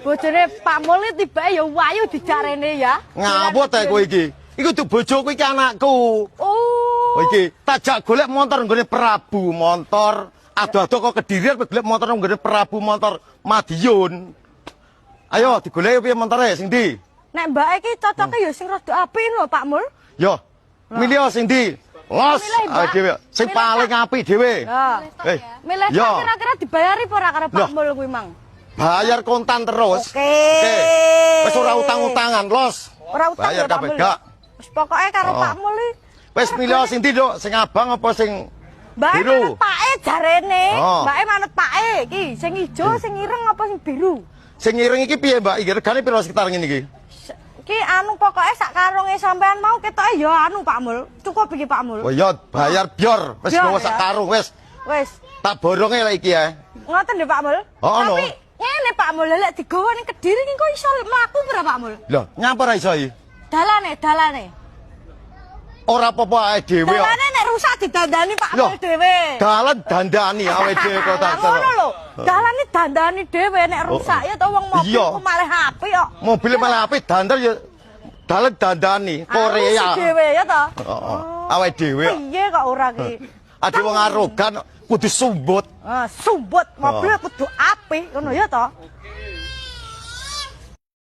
Bojone Pak Mul iki tibake ya ayu dijak rene ya. Ngawut ae kowe iki. Iku dudu bojoku, iki anakku. Oh. Oh, iki tak jak golek motor nggone Prabu Motor. Adoh-adoh kok Kediri, kowe golek motor nggone Prabu Motor Madiun. Ayo digoleki, piye montore, sing ndi? Nek mbak iki cocoke ya sing rada apik lho, Pak Mul. Yo. Milih sing ndi? Los, Milih, Mbak. ayo dhewe. Sing Milih, paling apik dhewe. Ya. Eh, Milih yo. kira-kira dibayari apa ora karo Pak Loh. Mul kuwi mang? Bayar kontan terus. Oke. Wis ora utang-utangan, los. Ora utang Bayar ya, Pak kabeh Mul. gak. Wis pokoke karo Oh. Pak Mul iki. Wis milih sing ndi, Nduk? Sing abang apa sing Mbak biru? manut pake jarene. Oh. Mbake manut pake iki, sing ijo, sing ireng apa sing biru? Sing ireng iki piye, Mbak? Iki regane piro sekitar ngene iki? Iki anu, pokoke sak karunge sampean mau ketoke ya anu, Pak Mul. Cukup iki, Pak Mul. Oh iya, bayar bior. Wis Bior, gawa sak ya. karung wis. Wis. Tak boronge lek iki ya. Ngoten lho, Pak Mul. Oh, no. Tapi ngene, Pak Mul, lek digawa ning Kediri iki kok iso mlaku ora, Pak Mul? Lah, nyapa ora iso iki? Dalane, dalane. Ora apa-apa, awake dhewe kok. Dalane nek rusak didandani Pak Loh, Mul dhewe. Dalan dandani awake dhewe kok tak. Lah ngono lho. Dalane dandani dhewe nek rusak ya to, wong mobil Iya. ku malah apik kok. Mobilnya malah apik, dandar ya dalan dandani Korea. Harusi dhewe ya to. Heeh. Awake dhewe kok. Piye kok ora ki? Ade wong arogan kudu sumbut. Ah, sumbut mobil Oh. kudu apik ngono ya to.